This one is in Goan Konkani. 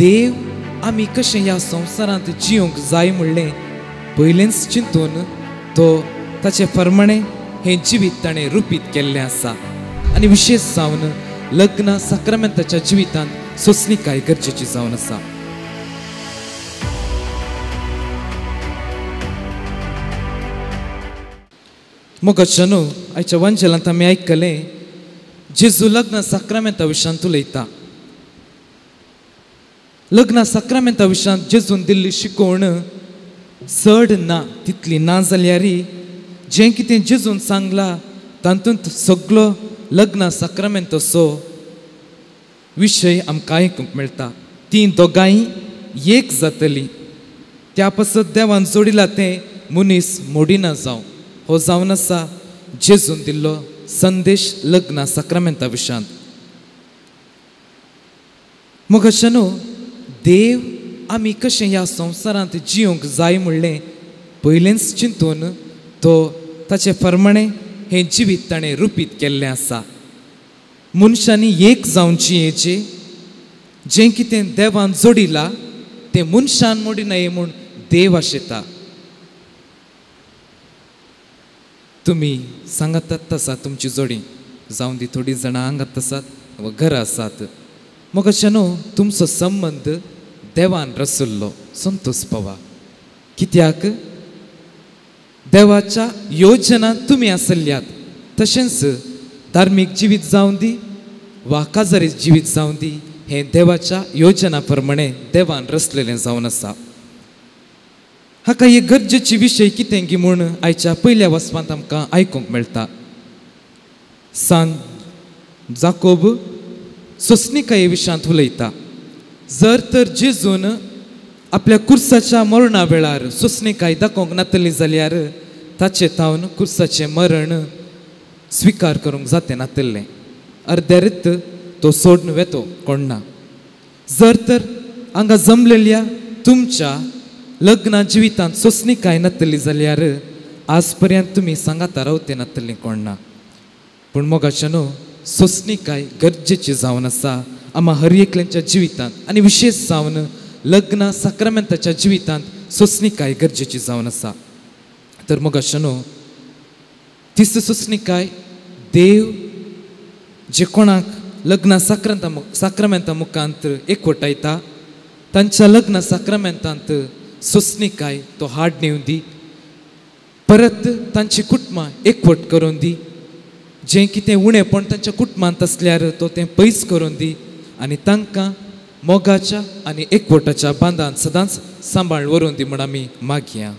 देव आमी कशें ह्या संवसारांत जिवंक जाय म्हणलें पयलेंच चिंतून तो ताचे फरमाणे हें जिवीत ताणें रुपीत केल्लें आसा आनी विशेश जावन लग्न साक्रामेंताच्या जिवितांत सोंसणीकाय गरजेची जावन आसा. मोगाच्या न्हू आयच्या वंजलांत आमी आयकलें जेजू लग्न साक्रामेंता विशयांत उलयता. लग्न साक्रामेंता विशयांत जेजून दिल्ली शिकवण चड ना तितली ना जाल्यार जें कितें जेजून सांगलां तातूंत सगलो लग्न साक्रामेंताचो विशय आमकां आयकूंक मेळटा. तीं दोगांय एक जातलीं त्या पासत देवान जोडिलां तें मनीस मोडिना जावं हो जावन आसा जेजून दिल्लो संदेश लग्न साक्रामेंता विशयांत. मोगाच्या न्हू देव आमी कशें ह्या संवसारांत जिवंक जाय म्हणलें पयलेंच चिंतून तो ताचे फरमाणे हें जिवीत ताणें रुपीत केल्लें आसा. मनशांनी एक जावन जियेचें जें कितें देवान जोडिलां तें मनशान मोडिनाये म्हूण देव आशेता. तुमी सांगातात आसात तुमची जोडी जावं दी थोडीं जाणां हांगात आसात वा घरा आसात. मोगाच्या न्हू तुमचो संबंद देवान रसल्लो संतोष पावा कित्याक देवाच्या योजना तुमी आसल्यात तशेंच धार्मीक जिवीत जावं दी वा काजारी जिवीत जावं दी हें देवाच्या योजना प्रमाणे देवान रचलेलें जावन आसा. हाका एक गरजेची विशय कितें गी म्हूण आयच्या पयल्या वचपांत आमकां आयकूंक मेळटा. सान जाकोब सोंसणीकाये विशयांत उलयता. जर तर जेजून आपल्या कुर्साच्या मरणा वेळार सोंसणीकाय दाखोवंक नातली जाल्यार ताचे तावन कुर्साचें मरण स्विकार करूंक जातें नातलें अर्द्यारीत तो सोडून वेतो कोण ना. जर तर हांगा जमलेल्या तुमच्या लग्न जिवितांत सोंसणीकाय नातली जाल्यार आज पर्यंत तुमी सांगाता रावते नातली कोण ना. पूण मोगाच्या न्हू सोंसणीकाय गरजेची जावन आसा आमा हर एकल्यांच्या जिवितांत आनी विशेश जावन लग्न साक्रामेंताच्या जिवितांत सोंसणीकाय गरजेची जावन आसा. तर मोगाच्या न्हू तिसरी सोंसणीकाय देव जे कोणाक लग्न साक्रामेंता मुखांत एकवटायता तांच्या लग्न साक्रामेंतांत सोंसणीकाय तो हाड नेवन दी परत तांची कुटुंबां एकवट करून दी जें कितें उणेपण तांच्या कुटुंबांत आसल्यार तो तें पयस करून दी आनी तांकां मोगाच्या आनी एकवटाच्या बांदान सदांच सांबाळ व्हरून दी म्हूण आमी मागया.